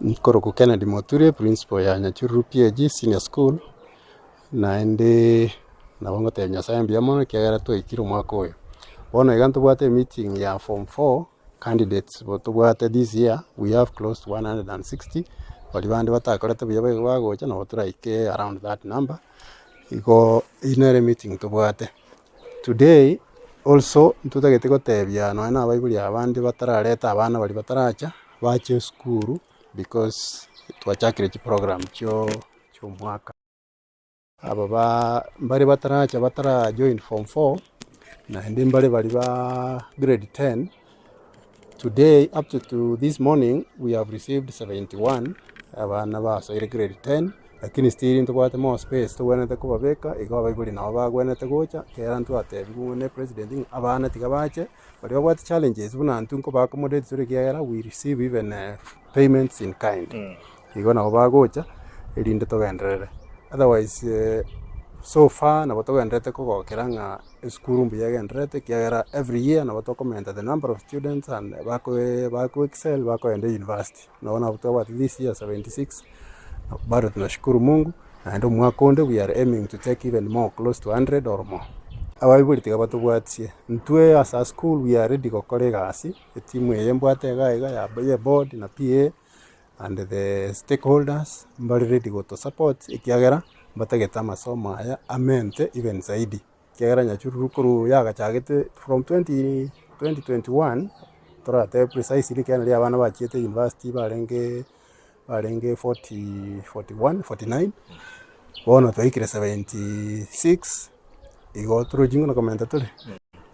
Nkorokwa Kennedy Moturi, principal ya Nyachururu PAG Senior School, naende nabo ngotebia Nyasaye mbuya mono ekiagera twaikire omwaka oyo. Bono iga ntobwate emeeting ya form four candidates bo tobwate this year, we have close to 160, baria bande batakorete buya baigo bagocha nabo toraike around that number, igo eywo nere emeeting tobwate. Today also ntotagete gotebia nonye na abaibori abande batarareta abana baria bataracha, bache esukuru because twachakire chiprogram chio chiomwaka. Aba ba mbare bataracha batara join form four, naende mbare baria ba grade ten, today up to to this morning we have received 71 abana basoire grade ten, lakini still ntobwate more space tobwenerete kobabeka, igo abaibori nabo bagwenerete gocha, ekero ntwatebiwe na epresident ng'a abana tiga bache, baria babwate challenges buna intwe nkoba accommodate tore ekiagera we receive even payments in kind. Igo nabo bagocha erinde togenderere, otherwise so far nabo togendererete kogokera ng'a esukuru mbuya egendererete ekiagera every year nabo tokomenta the number of students and bakoe bako excel bakoenda university. Nabo nabo twabwate this year 76, bado tunashukuru Mungu, naende omwaka onde we are aiming to take even more close to 100 or more. Abaibori tiga batobwatie, intwe as a school we are ready gokora egasi, etimu eye mbwate iga iga ya eboard na PA. and the stakeholders mbare ready goto support ekiagera mbatagete amasomo aya amente even zaidi, ekiagera Nyachururu korwa yagachagete from 20 2021 toratebe precisely ekiagera naria abana bachiete university barenge barenge 40 41 49, bono twaikire 76, igo torochi ng'a nokomenta tore,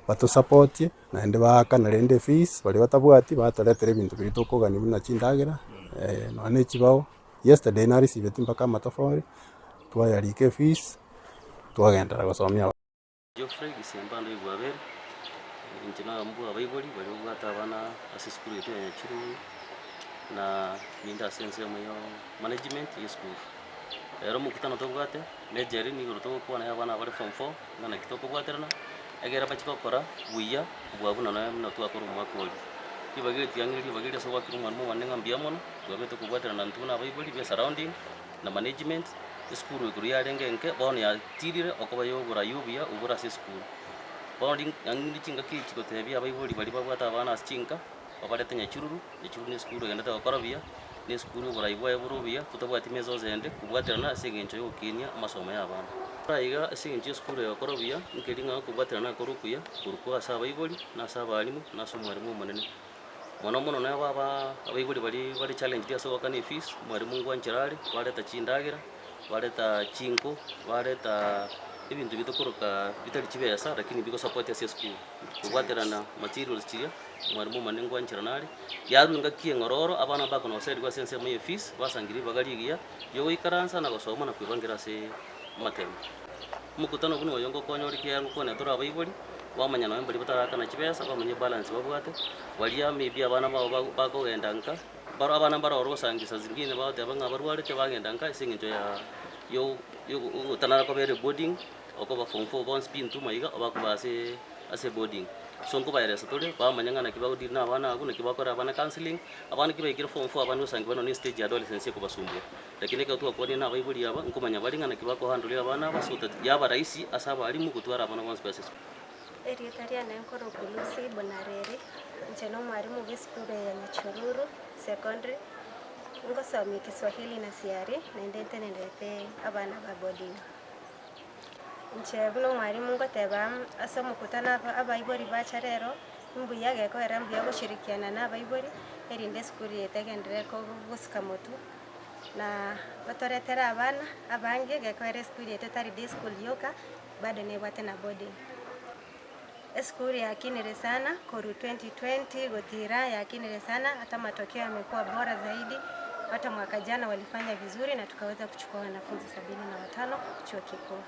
batosapotie. Naende baakana rende efees, baria batabwati batoretera ebinto biria tokogania buna chindagera, nonya na echibao. Yesterday narisiveti mpaka amatofori, twayarika efees, twagenderera gosomia abana. Geoffrey Gisemba Ndoigwabere, inche noyomo bwa abaibori baria babwate abana ase esukuru yaito ya Nyachiruru, na ninde ase ensemo ya management ya esukuru. Rero omokutano tobwate, na ejeri nigo togokwana ya abana bare form four, ng'a naki tokobwaterana, egere bachie gokora buya kobua buna nonya buna twakora omwaka oria. Ribaga eri tiang'ire ribaga eri ase ogwakera omwalimu omonene ng'a mbuya mono, twabete kobwaterana intwe buna abaibori be esurrounding, na management, esukuru ekero yarenge enke, bono yatirire okoba ya oborai obuya obore ase esukuru. Bono ring ang'e chingaki echi gotebia abaibori baria babwate abana ase chinka, babarete Nyachururu, Nyachururu na esukuru egenderete gokora buya, na esukuru oborai bwaye bore obuya, totabwati mesoso ende kobwaterana ase eng'encho ya ogokinia amasomo ya abana. Iga ase eng'encho y'esukuru eye gokora buya, nkeri ng'a okobwaterana kore okuya, korwa kwa ase abaibori, na ase abalimu, na ase omwalimu omonene. Mono mono nabo aba abaibori baria bare challenged ase ogoakana efees, omwalimu ngwanchera are, bareta chindagera, bareta chinko, bareta ebinto bitokoroka bitari chibesa lakini bigosupport ase esukuru. Kobwaterana materials chiria, omwalimu omonene ngwanchera nare, yarwa engaki eng'ororo abana bakonoserigwa ase ensemo ya efees, basangereria ribaga rigiya riogoikaransa na gosoma na kwebangera ase amatemo. Omokutano buna oyo ngokonya ore ekiagera ngokwana tore abaibori, bamanya nonye mbaria batarakana chibesa, bamanye ebalance babwate, baria maybe abana babo bago bakogenda nka, baro abana mbaro orogosangi saa zingine bagoteba ng'a barwarete bagenda nka ase eng'encho ya yo yo ogotanara kobera eboarding. Okoba form four bonsi pi intwe maiga obakoba ase ase boarding. So nkobaeresa tore, bamanya ng'a naki bagodeal na abana abwo, naki bakora abana counselling, abana ki baikire form four abana osangi bano ne estage ya adolescence ekobasumbua. Lakini ekero twakwanire na abaibori aba, nkomanya bare ng'a naki bakohandle abana aba so that yaba rahisi ase abalimu gotwara abana bonsi pi ase esukuru. Erieta riane nkorokwa Lucy Bonareri, inche na omwalimu bw'esukuru eye ya Nyachururu Secondary, ngosomia Kiswahili na CRE, naende ntenenerete abana ba boarding. Inche buna omwalimu ngoteba ase omokutano aba abaibori bacha rero, mbuya gekoera mbuya goshirikiana na abaibori, erinde esukuru yaito egenderere ko gosika motwe, na batoretere abana abange gekoera esukuru yaito etari day school yoka, bado nebwate na boarding. Esukuru yakinire sana korwa 2020 gotira yakinire sana hata matokeo yamekuwa bora zaidi hata mwaka jana walifanya vizuri na tukaweza kuchukua wanafunzi 75 chuo kikuu.